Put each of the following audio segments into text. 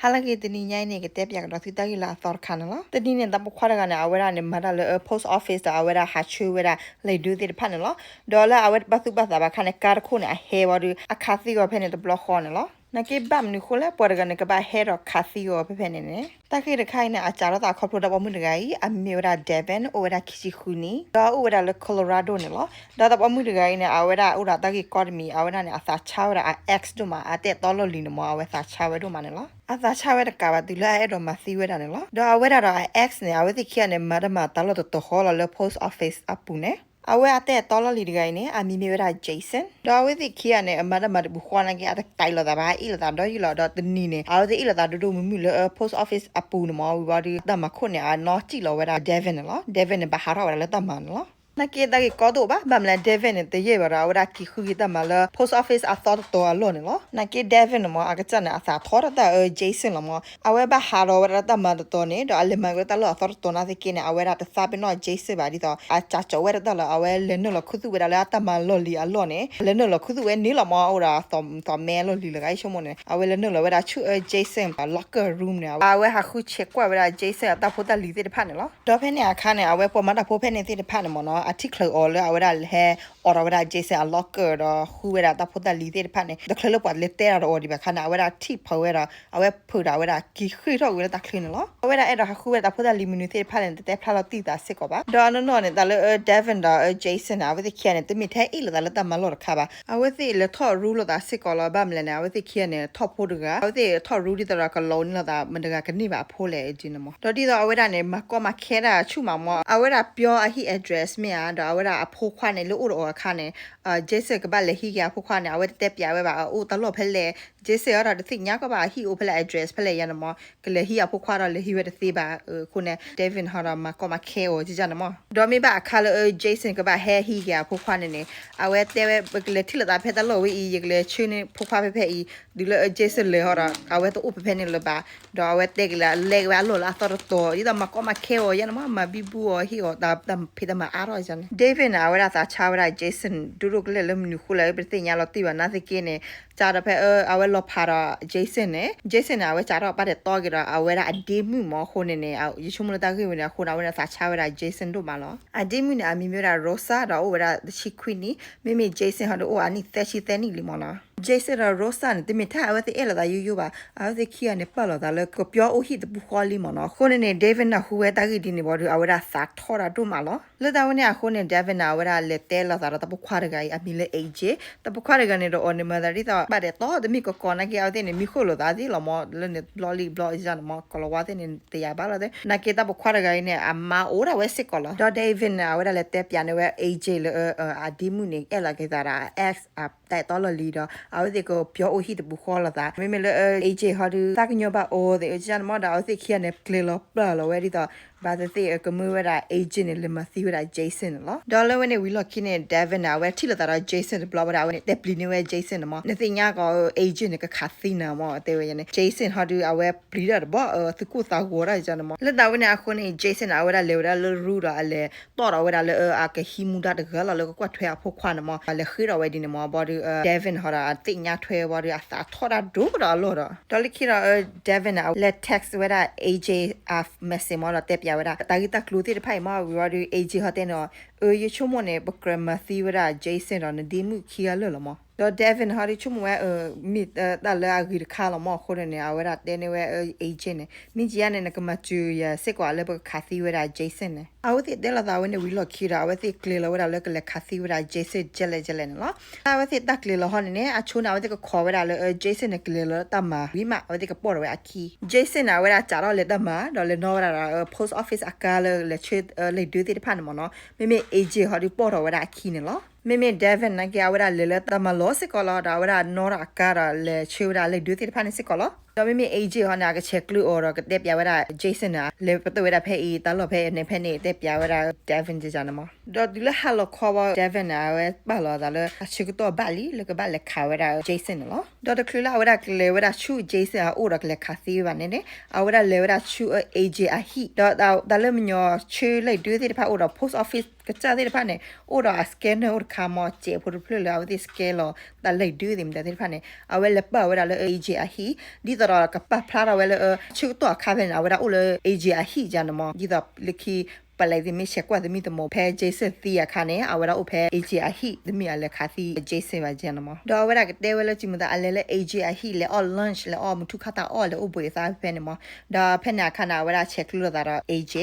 ဟါလၢအဂ့ၤ တနံၤညါအံၤန့ၣ် ကတဲပၠးကဒီးသုတၢ်ဂ့ၢ်လၢအသီတခါန့ၣ်လီၤ. တနံၤန့ၣ် တၢ်ပိာ်ခွါတဂၤန့ၣ် အဝဲဒၣ်န့ၣ် မၤတၢ်လၢ post office ဒီးအဝဲဒၣ်ဟးဆှၢဝဲဒၣ် လံာ်ဒုးသ့ၣ်တဖၣ်န့ၣ်လီၤ. ဒီးလၢအဝဲဘၣ်သူၣ်ဘၣ်သးဘၣ်အခါန့ၣ် ကါတခိၣ်န့ၣ် အဟဲဝံၤဒီး အခးသံအီၤဖဲန့ၣ်တဘျီဃီန့ၣ်လီၤ. နာ်က့ဘၣ်မနုၤဃိလဲၣ် ပှၤတဂၤန့ၣ် ကဘၣ်ဟဲဒီးခးသံအီၤဖဲဖဲန့ၣ်န့ၣ် တၢ်ဂ့ၢ်တခါအံၤန့ၣ် အစးထီၣ်သးခီဖျိတၢ်ပိာ်မုၣ်တဂၤအံၤ အမံၤမ့ၢ်ဝဲဒၣ် Devin အိၣ်ဝဲဒၣ်ခံဆံဃုနံၣ် ဒီးအအိၣ်ဝဲဒၣ်လၢ Colorado န့ၣ်လီၤ. ဒီးတၢ်ပိာ်မုၣ်တဂၤအံၤန့ၣ် အဝဲဒၣ်အိၣ်ဒီးတၢ်ဂ့ၢ်ကီတမံၤ အဝဲဒၣ်န့ၣ် အသးဆါဝဲဒၣ်အ ex ဒိၣ်မး အတၢ်အဲၣ်တီလီၢ်လံၤန့ၣ်မ့ၢ် အဝဲသးဆါဝဲဒိၣ်မးန့ၣ်လီၤ. အသးဆါဝဲတကးဘၣ် တုၤလၢအအဲၣ်ဒိးမၤသံဝဲဒၣ်န့ၣ်လီၤ. ဒီးအဝဲဒၣ်ဒီးအ ex န့ၣ် အဝဲသ့ၣ်ခံဂၤန့ၣ် မၤတၢ်မၤတၢ်လီၢ်တတီၤဃီလီၤလၢ post office အပူၤန့ၣ် အဝဲအတၢ်အဲၣ်တီလီၢ်လံၤတဂၤအံၤန့ၣ် အမံၤမ့ၢ်ဝဲဒၣ် Jason ဒီးအဝဲသ့ၣ်ခံဂၤန့ၣ် အမၤတၢ်မၤတပူၤဃီနာ်က့ အတကဲလိာ်သးဘၣ် အအ့ၣ်လိာ်သးဒီးယုၢ်လီၤ ဒီးတနံၤန့ၣ် အဝဲသ့ၣ်အ့ၣ်လိာ်သးဒိၣ်ဒိၣ်မုၢ်မုၢ်လၢ post office အပူၤန့ၣ်မ့ၢ် ဝံၤဝံၤဒီး တၢ်မၤခိၣ်န့ၣ် အနီၢ်စံၣ်လီၤဝဲဒၣ် Devin န့ၣ်လီၤ. Devin န့ၣ် ဘၣ်ဟးထီၣ်ဝဲဒၣ်လၢတၢ်မၤန့ၣ်လီၤ. နာ်က့တၢ်ဂ့ၢ်ကီတအိၣ်ဘၣ် ဘၣ်မနုၤလဲၣ် Devin န့ၣ် တယံာ်ဘၣ်ဒီး အဝဲဒၣ်က့ၤဃုက့ၤတၢ်မၤလၢ post office အသီတတီၤအလီၢ်န့ၣ်လီၤ. နာ်က့ Devin န့ၣ်မ့ၢ် အကစၢ်န့ၣ် အသးထီၣ်တၢ်တၢ်အၢ Jason လီၤမ့ၢ် အဝဲဘၣ်ဟးထီၣ်ဝဲဒၣ်လၢတၢ်မၤတတီၤန့ၣ် ဒီးအလဲၤမၤက့ၤလၢတၢ်လီၢ်အသီတတီၤနာ်သက့န့ၣ် အဝဲဒၣ်တသးပ့ၤနီၣ် Jason ဘၣ်ဒ်သိး အစးကၠီဝဲဒၣ်တၢ်လီၤ အဝဲလဲၤနုာ်လီၤခူသူၣ်ဝဲဒၣ်လၢအတၢ်မၤလီၢ်လံၤအလီၢ်န့ၣ် လဲၤနုာ်လီၤခူသူၣ်ဝဲန့ၣ်လီၤမ့ၢ် အိၣ်ဒီးသီးမဲလီၢ်လံၤလၢဂၤ ယဆိကမိၣ်န့ၣ် အဝဲလဲၤနုာ်လီၤဝဲဒၣ်ဆူအၢ Jason အ locker room န့ၣ် အဝဲဟးဃုဆဲးကွၢ်ဝဲဒၣ် Jason အတၢ်ဖိတၢ်လံၤသ့ၣ်တဖၣ်န့ၣ်လီၤ. ဒီးဖဲန့ၣ်အခါန့ၣ် အဝဲပှၤမၤတၢ်ဖိဖဲန့ၣ်သ့ၣ်တဖၣ်န့ၣ်မ့ၢ်နီၤ အထံၣ်ချုးအီၤလၢအဝဲဒၣ်ဟဲအိးထီၣ်ဝဲဒၣ် Jason အ locker ဒီးဃုဝဲဒၣ်တၢ်ဖိတၢ်လံၤသ့ၣ်တဖၣ်န့ၣ် တချုးလၢပှၤလဲၤတဲတၢ်ဒီးအီၤဒံးဘၣ်အခါန့ၣ် အဝဲဒၣ်ထံၣ်ဖုးဝဲဒီး အဝဲဖုးဒီးအဝဲဒၣ်က့ၤဃ့ၢ်ထီၣ်ကွံာ်လၢတၢ်ချၢန့ၣ်လီၤ. အဝဲဒၣ်အဲၣ်ဒိးဟးဃုဝဲဒၣ်တၢ်ဖိတၢ်လံၤမနုၤသ့ၣ်တဖၣ်န့ၣ် တတဲဖျါလီၤတံၢ်သးစ့ၢ်ကီးဘၣ်. ဒီးအနီၢ်နီၢ်န့ၣ် တၢ်လၢ Devin ဒီး Jason န့ၣ် အဝဲသ့ၣ်ခံဂၤန့ၣ် တမ့ၢ်ထဲအ့ၣ်လိာ်သးလၢတၢ်မၤလီၢ်တခါဘၣ်. အဝဲသ့ၣ်လဲၤထီၣ်ရူလိာ်သးစ့ၢ်ကီးလီၤ. ဘၣ်မနုၤလဲၣ်န့ၣ် အဝဲသ့ၣ်ခံဂၤန့ၣ် ထီၣ်ဖိတဂၤ အဝဲသ့ၣ်ထီၣ်ရူဒ်သိးဒီးကလီၤန့ၢ်လိာ်သး မတဂၤကန့ၢ်ဘၣ်အဖိလဲၣ်ဒ်န့ၣ်မ့ၢ် ဒီးဒ်သိးအဝဲဒၣ်န့ၣ် မၤကီမၤခဲဒၣ်ဆူၣ်မးမ့ၢ် အဝဲဒၣ်ပျီအဟံၣ် address မ့ၢ်ဧါ ဒီးအဝဲဒၣ်အဖိခွါန့ၣ် လၢအိၣ်ဒီးအီၤအခါန့ၣ် Jason ကဘၣ်လဲၤဟံးက့ၤအဖိခွါန့ၣ် အဝဲတတဲပၠးဝဲဘၣ် အအိၣ်တၢ်လီၢ်ဖဲလဲၣ် Jason အီၤဒီးတသ့ၣ်ညါကီးဘၣ် အဟံၣ်အိၣ်ဖဲလဲၣ် address ဖဲလဲၣ်ယါန့ၣ်မ့ၢ် ကလဲၤဟံးအဖိခွါဒီးလဲၤဟံးဝဲတသ့ဘၣ် အဃိန့ၣ် Devin ဟီဒီးမၤကီမၤခဲအီၤန့ၣ်မ့ၢ် ဒီးမ့ၢ်ဘၣ်အခါလၢ Jason ကဘၣ်ဟဲဟံးက့ၤအဖိခွါန့ၣ်န့ၣ် အဝဲတဲဝဲ ပကလဲၤထံၣ်လိာ်သးဖဲတၢ်လီၢ်ဝဲအံၤ ယကလဲၤဆှၢန့ၢ်ဖိခွါဖဲဖဲအံၤ တုၤလၢ Jason လဲၤဟီဒီး အဝဲတအိၣ်ဖဲဖဲန့ၣ်လၢၤဘၣ် ဒီးအဝဲတဲက့ၤလၢအလဲက့ၤဝဲအလီၢ်လၢအသီတတီၤ ဒ်သိးမၤကီမၤခဲအီၤယါန့ၣ်မ့ၢ် မၤဘံဘူအီၤဟ့ၣ်အီၤတၢ်ဖံးတၢ်မၤအါထီၣ်န့ၣ် Devin န့ၣ် အဝဲဒၣ်သးဆါဝဲဒၣ် Jason ဒိၣ်ဒိၣ်ကလဲာ်လၢမနုၤဃိလဲၣ် ပတသ့ၣ်ညါလီၤတံၢ်ဘၣ်နာ်သက့န့ၣ် စးထီၣ်ဖဲအဝဲလီၤဖးဒီး Jason န့ၣ် Jason န့ၣ် အဝဲစးထီၣ်ပာ်တဲာ်တီက့ၤဒီး အဝဲဒၣ်အဒ့မုၣ်မ့ၢ်အဃိန့ၣ်န့ၣ် ယဆိကမိၣ်လၢတၢ်ဂ့ၢ်ဝဲန့ၣ်အဃိန့ၣ် အဝဲဒၣ်သးဆါဝဲဒၣ် Jason ဒိၣ်မးလီၤ. အဒ့မုၣ်န့ၣ် အမံၤမ့ၢ်ဝဲဒၣ် Rosa ဒီးအိၣ်ဝဲဒၣ်တဆံခွံနံၣ် မ့မ့ၢ် Jason ဟီဒီးအိၣ်အနံၣ်သၢဆံသၢနံၣ်လံမ့ၢ်နီၤ Jason ဒီး Rosa န့ၣ် တမ့ၢ်ထဲအဝဲသ့ၣ်အဲၣ်လိာ်သးယိယိဘၣ် အဝဲသ့ၣ်ခံဂၤန့ၣ် ပာ်လီၤသးလၢကပျီအိၣ်ဟံၣ်တပူၤဃီလံမ့ၢ်နီၤ အဃိန့ၣ်န့ၣ် Devin န့ၣ် ဟူဝဲတၢ်ဂ့ၢ်ဒ်န့ၣ်ဘၣ်ဒီး အဝဲဒၣ်သးထီၣ်တၢ်ဒိၣ်မးလီၤ. လၢတၢ်ဝဲန့ၣ်အဃိန့ၣ် Devin န့ၣ် အဝဲဒၣ်လဲၤတဲလိာ်သးဒီးတၢ်ပိာ်ခွါတဂၤအံၤ အမံၤလၢ A J တၢ်ပိာ်ခွါတဂၤန့ၣ်ဒီးအီၤန့ၣ် မၤသးဒ်သိး ပာ်တဲာ်တီတမ့ၢ်ကီကီနာ်က့ အဝဲသ့ၣ်န့ၣ် မံဃုာ်လိာ်သးသ့လီၤမ့ၢ် လၢန့ၣ်ဘျီလံဘျီယါန့ၣ်မ့ၢ် ကီၤလၤဝါသ့ၣ်န့ၣ် တယာ်ဘၣ်လီၤသ့ နာ်က့တၢ်ပိာ်ခွါတဂၤအံၤန့ၣ် အမါအိၣ်ဒၣ်ဝဲစ့ၢ်ကီးလီၤ. ဒီး Devin န့ၣ် အဝဲဒၣ်လဲၤတဲပၠးန့ၢ်ဝဲ A J လၢ အဒ့မုၣ်န့ၣ် အဲၣ်လိာ်က့ၤသးဒီး ex အတၢ်အဲၣ်တီလီၢ်လံၤဒီး အဝဲသ့ၣ်ကပျီအိၣ်ဟံၣ်တပူၤဃီလိာ်သး မ့မ့ၢ်လၢ A J ဟီဒီး သးကညီၤဘၣ်အီၤသ့ၣ် ယါန့ၣ်မ့ၢ်ဒီး အဝဲသ့ၣ်ခံဂၤန့ၣ် ကျဲၤလီၤပျၢ်လီၤဝဲဒ်သိး ဘၣ်သ့ၣ်သ့ၣ်ကမၢဝဲဒၣ် A J န့ၣ် လဲၤမၤသံဝဲဒၣ် Jason န့ၣ်လီၤ. ဒီးလၢဝဲန့ၣ်ဝံၤလီၢ်ခံန့ၣ် Devin န့ၣ် အဝဲထံၣ်လိာ်သးဒီး Jason တဘျီဝဲဒၣ် အဝဲန့ၣ် တဲပျံၤန့ၢ်ဝဲ Jason န့ၣ်မ့ၢ် နသ့ၣ်ညါကီး A J န့ၣ် ကခးသံနၤမ့ၢ် တဲဝဲန့ၣ် Jason ဟီဒီး အဝဲပျံၤတၢ်တဘျီ သုကိၢ်သးဂီၤတၢ်ယါန့ၣ်မ့ၢ် လၢတၢ်ဝဲန့ၣ်အဃိန့ၣ် Jason န့ၣ် အဝဲဒၣ်လဲၤဝဲဒၣ်လၢ room ဒီးအလဲၤတီၣ်ဒီးဝဲဒၣ်လၢအကဟံးမူဒါတဂၤလီၤ လၢကကွၢ်ထွဲအဖိခွါန့ၣ်မ့ၢ် လဲၤဃ့ထီၣ်ဝဲဒ်န့ၣ်မ့ၢ် ဘၣ်ဒီး Devin ဟီဒီး အသ့ၣ်ညါထွဲဝဲဒီး အသးထီၣ်တၢ်ဒိၣ်ဒီးအလီၢ်ဒီး ဒီးလၢခံဒီး Devin န့ၣ် အဝဲလဲၤ text ဝဲဒၣ် A J အ message မ့ၢ်ဒီးတဲပၠးဝဲဒၣ် တၢ်ဂ့ၢ်တၢ်ကျိၤသ့ၣ်တဖၣ်အံၤမ့ၢ် ဝံၤဒီး A J ဟီတဲန့ၣ် အၢ ယဆိကမိၣ်န့ၣ် ပကြၢးမၤသံဝဲဒၣ် Jason ဒီးနဒ့မုၣ်ခံဂၤလၢာ်လီၤမ့ၢ် ဒီး Devin ဟီဒီးဆိကမိၣ်ဝဲ မ့ၢ်တၢ်လၢအဂ့ၤတခါလီၤမ့ၢ် အဃိန့ၣ်န့ၣ် အဝဲဒၣ်တဲန့ၢ်ဝဲ A J န့ၣ် မ့ၢ်ကယါန့ၣ် နကမၤစၢၤယၤစ့ၢ်ကီးလၢပကခးသံဝဲဒၣ် Jason န့ၣ် အဝဲသ့ၣ်တဲလိာ်သးဝဲန့ၣ်ဝံၤလီၢ်ခံဒီး အဝဲသ့ၣ်ကျဲၤလီၤဝဲဒၣ်လၢကလဲၤခးသံဝဲဒၣ် Jason ကဲလဲၣ်ကဲလဲၣ်န့ၣ်လီၤ. လၢအဝဲသ့ၣ်တၢ်ကျဲၤလီၤဟီန့ၣ်န့ၣ် အဆိန့ၣ် အဝဲသ့ၣ်ကခိးဝဲဒၣ်လၢ Jason န့ၣ် ကလဲၤလီၤလၢတၢ်မၤဝံၤမး အဝဲသ့ၣ်ကပိာ်ထီၣ်ဝဲအခံ Jason န့ၣ် အဝဲဒၣ်စးထီၣ်လဲၤတၢ်မၤ ဒီးလဲၤနီၣ်ဝဲဒၣ်ဒီး post office အကါလၢလဲၤဆှၢ လံာ်ဒုးသ့ၣ်တဖၣ်န့ၣ်မ့ၢ်နီၤ မ့မ့ၢ် A J ဟီဒီးပိာ်ထီၣ်ဝဲဒၣ်အခံန့ၣ်လီၤ. မ့မ့ၢ် Devin နာ်က့ အဝဲဒၣ်လဲၤလၢတၢ်မၤလီၢ်စ့ၢ်ကီးလီၤ ဒီးအဝဲဒၣ်နီၣ်ထီၣ်အကါဒီးလဲၤဆှၢဝဲဒၣ်လံာ်ဒုးသ့ၣ်တဖၣ်န့ၣ်စ့ၢ်ကီးလီၤ. ဒီးမ့မ့ၢ် A J ဟီန့ၣ် အကဆဲးကျၢအီၤဒီးကတဲပၠးဝဲဒၣ် Jason န့ၣ် လဲၤပတုာ်ဝဲဒၣ်ဖဲအံၤ တၢ်လီၢ်ဖဲအံၤန့ၣ် ဖဲန့ၣ်တဲပၠးဝဲဒၣ် Devin န့ၣ်မ့ၢ် ဒီးတုၤလၢဟါလီၤခီဘၣ် Devin န့ၣ် အဝဲပာ်လီၤအသးလၢ အဆၢကတီၢ်ဘၣ်လံ လၢကဘၣ်လဲၤခးဝဲဒၣ် Jason န့ၣ်လီၤ. ဒီးတချုးလၢအဝဲဒၣ်ကလဲၤဝဲဒၣ်ဆူ Jason အအိၣ်ဒီးကလဲၤခးသံဝဲဘၣ်န့ၣ်န့ၣ် အဝဲဒၣ်လဲၤဝဲဒၣ်ဆူ A J အဟံၣ် ဒီးတၢ်လၢမညီၤ ဆှၢလံာ်ဒုးသ့ၣ်တဖၣ်အိၣ်ဒီး post office ကစၢ်သ့ၣ်တဖၣ်န့ၣ် အိၣ်ဒီးအ scanner အိၣ်တခါမ့ၢ် စဲးဖိတဖျၢၣ်လၢအဝဲသ့ၣ် scan လီၤ တၢ်လံာ်ဒုးသ့ၣ်မတၤသ့ၣ်တဖၣ်န့ၣ် အဝဲလဲၤပာ်ဝဲဒၣ်လၢ A J အဟံၣ် ဒ်သိးဒီးကပာ်ဖျါထီၣ်ဝဲလၢ ဆၢကတီၢ်အခါဖဲန့ၣ် အဝဲဒၣ်အိၣ်လၢ A J အဟံၣ်ယါန့ၣ်မ့ၢ် ဒ်သိးလၢခံ ပလံးသ့ၣ်မ့ၢ်ဆဲးကွၢ်သမံသမိး ဖဲ Jason သံအခါန့ၣ် အဝဲဒၣ်အိၣ်ဖဲ A J အဟံၣ် တမ့ၢ်အလဲၤခးသံ Jason ဘၣ်ယါန့ၣ်မ့ၢ် ဒီးအဝဲဒၣ်ကတဲဝဲလၢ စံးမတၤ အလဲၤလၢ A J အဟံၣ် လဲၤအီၣ် lunch လဲၤအီၣ်မုၢ်ထူၣ်ခါတၢ်အီၣ် လဲၤအိၣ်ဘှံးအသးဖဲန့ၣ်မ့ၢ် ဒီးဖဲန့ၣ်အခါန့ၣ် အဝဲဒၣ်ဆဲးကျိးလိာ်သးဒီး A J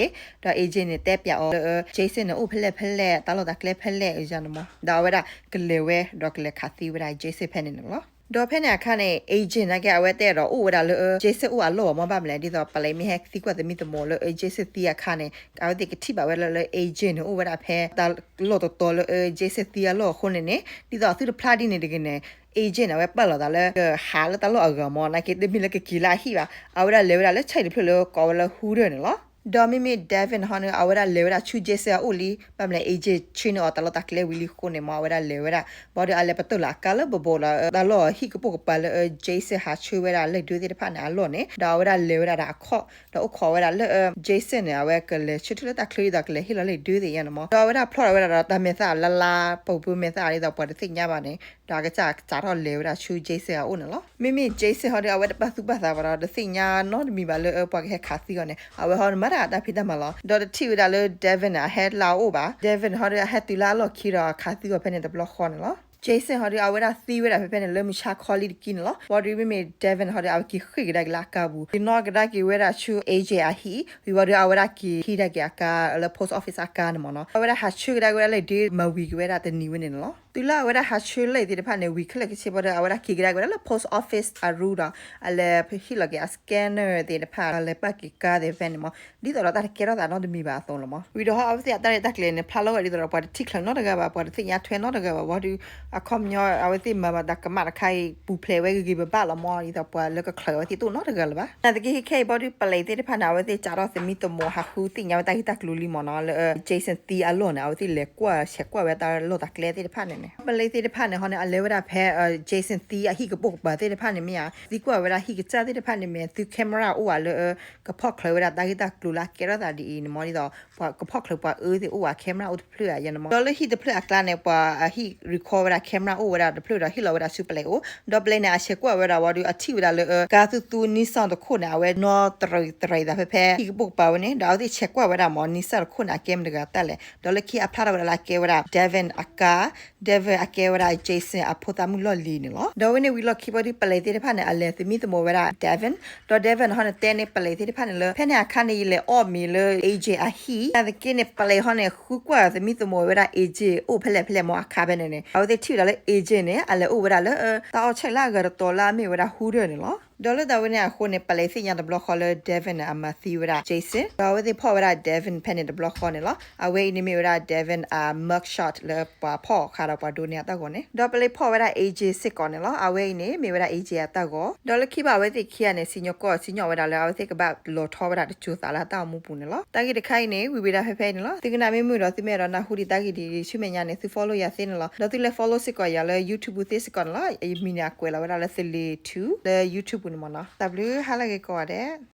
ဒီး A J န့ၣ် တဲပၠးအီၤလၢ Jason န့ၣ် အိၣ်ဖဲလဲၣ်ဖဲလဲၣ် တၢ်လီၢ်တၢ်ကျဲဖဲလဲၣ်ယါန့ၣ်မ့ၢ် ဒီးအဝဲဒၣ်ကလဲၤဝဲ ဒီးကလဲၤခးသံဝဲဒၣ် Jason ဖဲန့ၣ်န့ၣ်လီၤ. ဒီးဖဲန့ၣ်အခါန့ၣ် A J နာ်က့ အဝဲတဲဒီးအိၣ်ဝဲဒၣ်လၢ Jason အိၣ်အလီၢ်ဘၣ်မးလဲၣ် ဒ်သိးပလံးမ့ၢ်ဟဲသံကွၢ်သမံသမိးလၢ Jason သံအခါန့ၣ် အဝဲသ့ၣ်ကထံၣ်ဘၣ်ဝဲဒၣ်လၢ A J န့ၣ် အိၣ်ဝဲဒၣ်ဖဲ တၢ်လီၢ်တတီၤလၢ Jason သံအလီၢ်အဃိန့ၣ်န့ၣ် ဒ်သိးအသုတဖျါဒ်န့ၣ်တဂ့ၤန့ၣ် A J န့ၣ် အဝဲပာ်လီၤသးလၢ ကဟးလၢတၢ်လီၢ်အဂၤမ့ၢ် နာ်က့ တမ့ၢ်လၢကက့ၤလၢအဟံၣ်ဘၣ် အဝဲဒၣ်လဲၤဝဲဒၣ်လၢဆဲးတဖျၢၣ်လၢကိးဝဲလၢ Hooter န့ၣ်လီၤ. ဒီးမ့မ့ၢ် Devin ဟီန့ၣ် အဝဲဒၣ်လဲၤဝဲဒၣ်ဆူ Jason အအိၣ်လံ ဘၣ်မနုၤလဲၣ် A J ဆှၢန့ၢ်အီၤတၢ်လီၢ်တၢ်ကျဲဝံၤလံအဃိန့ၣ်မ့ၢ် အဝဲဒၣ်လဲၤဝဲဒၣ် ဘၣ်ဒီးအလဲၤပတုာ်လၢအကါလၢဘိးဘိးဒီး တၢ်လီၢ်ဟံၣ်ကပိာ်ကပၤလၢ Jason ဟးဆှၢဝဲဒၣ်လံာ်ဒုးသ့ၣ်တဖၣ်န့ၣ်အလီၢ်န့ၣ် ဒီးအဝဲဒၣ်လဲၤဝဲဒၣ်ဒီးအခီၣ် ဒီးအိၣ်ခိးဝဲဒၣ်လၢ Jason န့ၣ် အဝဲကလဲၤဆၢထၢၣ်လၢတၢ်ချၢဒ်သိးကလဲၤဟ့ၣ်လီၤလံာ်ဒုးသ့ၣ်ညါန့ၣ်မ့ၢ် ဒီးအဝဲဒၣ်ဖျီၣ်ထီၣ်ဝဲဒၣ်ဒီးတၢ်မဲာ်သၣ်လါလါ ပူၤပူၤမဲာ်သၣ်ဒ်သိးပှၤတသ့ၣ်ညါဘၣ်န့ၣ် ဒီးအကစၢ်စးထီၣ်လဲၤဝဲဒၣ်ဆူ Jason အအိၣ်န့ၣ်လီၤ. မ့မ့ၢ် Jason ဟီဒီး အဝဲတပာ်သူၣ်ပာ်သးဘၣ်ဒီး တသ့ၣ်ညါနီတမံၤဘၣ်လၢပှၤကဟဲခးသံအီၤန့ၣ် အဝဲဟီန့ၣ်မၤတၢ်တၢ်ဖံးတၢ်မၤလီၤ ဒီးတထံၣ်ဝဲဒၣ်လၢ Devin န့ၣ် အဟဲလၢအအိၣ်ဘၣ် Devin ဟီဒီး အဟဲတုၤလၢအလီၢ်ခံဒီးခးသံအီၤဖဲန့ၣ်တဘျီဃီန့ၣ်လီၤ. Jason ဟီဒီး အဝဲဒၣ်သံဝဲဒၣ်ဖဲဖဲန့ၣ်လၢမုၢ်ဆါခီလံတကံန့ၣ်လီၤ. ဘၣ်ဒီးမ့မ့ၢ် Devin ဟီဒီး အဝဲက့ၤဃ့ၢ်ကဒါက့ၤလၢအကါပူၤ က့ၤနီၣ်ကဒါက့ၤဝဲဒၣ်ဆူ A J အဟံၣ် ဝံၤဘၣ်ဒီး အဝဲဒၣ်က့ၤဟံးဒၣ်က့ၤအကါလၢ post office အကါန့ၣ်မ့ၢ်နီၤ အဝဲဒၣ်ဟးဆှၢကဒါက့ၤဝဲဒၣ်လံာ်ဒုး မၤဝံၤက့ၤဝဲဒၣ်တနံၤဝဲန့ၣ်န့ၣ်လီၤ. တုၤလၢအဝဲဒၣ်ဟးဆှၢလံာ်သ့ၣ်တဖၣ်န့ၣ် ဝံၤခဲလၢာ်ခဲဆ့ဘၣ်ဒီး အဝဲဒၣ်က့ၤကဒါက့ၤဝဲဒၣ်လၢ post office အရူဒီး အလဲၤဟ့ၣ်လီၤက့ၤအ scanner သ့ၣ်တဖၣ် လဲၤပာ်က့ၤကါသ့ၣ်ဖဲန့ၣ်မ့ၢ် ဒ်သိးဒီးတၢ်တကဲထီၣ်သးနီတမံၤဘၣ်အသိးလီၤမ့ၢ်. ဝံၤဒီးဟီအဝဲသ့ၣ်အတၢ်ရဲၣ်တၢ်ကျဲၤန့ၣ် ဖျါလီၤဝဲဒ်သိးဒီးပှၤတထံၣ်ချုးနီတဂၤဘၣ် ပှၤတသ့ၣ်ညါထွဲနီတဂၤဘၣ် ဘၣ်ဒီး အခီပညီအဝဲသ့ၣ်မၤဘၣ်တၢ်ကမၣ်တခါအံၤ ပူၤဖျဲးဝဲဂ့ၤဂ့ၤဘၣ်ဘၣ်လီၤမ့ၢ် ဒ်သိးပှၤလၢကချုးအဝဲသ့ၣ်တအိၣ်နီတဂၤလၢၤဘၣ်. နာ်သက့ခဲခဲအံၤဘၣ်ဒီး ပလံးသ့ၣ်တဖၣ်န့ၣ် အဝဲသ့ၣ်စးထီၣ်သမံသမိးဟးဃုသ့ၣ်ညါဝဲတၢ်ဂ့ၢ်တၢ်ကျိၤလံမ့ၢ်နီၤ လၢ Jason သံအလီၢ်န့ၣ် အဝဲသ့ၣ်လဲၤကွၢ်ဆဲးကွၢ်ဝဲတၢ်လီၢ်တၢ်ကျဲသ့ၣ်တဖၣ်န့ၣ်န့ၣ် ပလံးသ့ၣ်တဖၣ်န့ၣ်ဟီန့ၣ် အလဲၤဝဲဒၣ်ဖဲ Jason သံအဟံၣ်ကပိာ်ကပၤသ့ၣ်တဖၣ်န့ၣ်မ့ၢ်ဧါ သံကွၢ်ဝဲဒၣ်ဟံၣ်ကစၢ်သ့ၣ်တဖၣ်န့ၣ်မ့ၢ် သု camera အိၣ်ဧါလၢ ကဖီၣ်ချုးဝဲဒၣ်တၢ်ဂ့ၢ်တၢ်ကျိၤလၢအကဲထီၣ်သးဒ်အံၤန့ၣ်မ့ၢ် ဒ်သိး ပှၤကဖီၣ်ချုးပှၤအၢသ့ၣ်အိၣ်ဧါ camera အိၣ်တဖျၢၣ်ဧါယါန့ၣ်မ့ၢ် ဒီးလၢဟံၣ်တဖျၢၣ်အကျါန့ၣ် ပှၤအဟံၣ် record ဝဲဒၣ် camera အိၣ်ဝဲဒၣ်တဖျၢၣ်ဒီးဟ့ၣ်လီၤဝဲဒၣ်ဆူပလံးအအိၣ် ဒီးပလံးန့ၣ် အဆဲးကွၢ်ဝဲဒၣ်ဝံၤဒီး အထံၣ်ဝဲဒၣ်လၢ ကါသူသူ Nissan တခိၣ်န့ၣ် အဝဲနီၣ်တရံးတရံးသးဖဲဖဲ ဟံၣ်ကပိာ်ကပၤဝဲန့ၣ် ဒီးအဝဲသ့ၣ်ဆဲးကွၢ်ဝဲဒၣ်မ့ၢ် Nissan တခိၣ်န့ၣ် အကဲမတဂၤတၢ်လဲၣ် ဒီးလၢခံအဖျါထီၣ်ဝဲဒၣ်လၢအကဲဝဲဒၣ် Devin အကါ Devin အကဲဝဲဒၣ် Jason အဖိသၣ်မုၣ်လီၢ်လံၤန့ၣ်လီၤ. ဒီးဝဲန့ၣ်ဝံၤလီၢ်ခံဘၣ်ဒီး ပလံးသ့ၣ်တဖၣ်န့ၣ် အလဲၤသမံသမိးဝဲဒၣ် Devin ဒီး Devin ဟီန့ၣ် တဲန့ၢ်ပလံးသ့ၣ်တဖၣ်န့ၣ်လၢ ဖဲန့ၣ်အခါန့ၣ် ယလဲၤအီၣ်မ့ၤလၢ A J အဟံၣ် နာ်သက့န့ၣ် ပလံးဟီန့ၣ် ဃုကွၢ်သမံသမိးဝဲဒၣ် A J အိၣ်ဖဲလဲၣ်ဖဲလဲၣ်မ့ၢ်အခါဖဲန့ၣ်န့ၣ် အဝဲသ့ၣ်ထံၣ်ဝဲဒၣ်လၢ A J န့ၣ် အလဲၤအိၣ်ဝဲဒၣ်လၢ တၢ်အီၣ်ဆဲးလၢအဂၤတတီၤလၢအမ့ၢ်ဝဲဒၣ် Hooter န့ၣ်လီၤ. ဒီးလၢတၢ်ဝဲန့ၣ်အဃိန့ၣ် ပလံးသ့ၣ်ညါတဘျီဃီလၢ Devin န့ၣ် အမၤသံဝဲဒၣ် Jason ဒီးအဝဲသ့ၣ်ဖီၣ်ဝဲဒၣ် Devin ဖဲန့ၣ်တဘျီဃီန့ၣ်လီၤ. အဝဲအံၤန့ၣ်မ့ၢ်ဝဲဒၣ် Devin အ mugshot လၢပှၤဖီၣ်ဃာ်ဒီးပှၤဒိးန့ၢ်အတၢ်ဂီၤန့ၣ် ဒီးပလံးဖီၣ်ဝဲဒၣ် A J စ့ၢ်ကီးန့ၣ်လီၤ. အဝဲအံၤန့ၣ် မ့ၢ်ဝဲဒၣ် A J အတၢ်ဂီၤ ဒီးလၢခံဘၣ်အဝဲသ့ၣ်ခံဂၤန့ၣ် စံၣ်ညီၣ်ကွီၢ်စံၣ်ညီၣ်ဝဲဒၣ်လၢအဝဲသ့ၣ်ကဘၣ်လီၤထီဝဲဒၣ်တစိၤသးလၢအတၢ်အိၣ်မူပူၤန့ၣ်လီၤ. တၢ်ဂ့ၢ်တခါအံၤန့ၣ် ဝံၤဝံၤဒၣ်ဖဲဖဲအံၤန့ၣ်လီၤ. သုကနၣ်မ့ၢ်မုာ်ဒီးသုမ့ၢ်အဲၣ်ဒိးနၢ်ဟူဒံးတၢ်ဂ့ၢ်ဒ်အံၤ ဆူမဲာ်ညါန့ၣ် သု follow ယၤသ့န့ၣ်လီၤ. ဒီးသုလဲၤ follow စ့ၢ်ကီးယၤလၢ YouTube ပူၤသ့စ့ၢ်ကီးန့ၣ်လီၤ. ယမံၤန့ၣ် အကွဲးလီၤဝဲဒၣ်လၢ သလ့ၤထူ လၢ YouTube ပူၤန့ၣ်မ့ၢ်နီၤ. တၢ်ဘျုးဟါလၢဂ့ၤကိးဂၤဒဲး.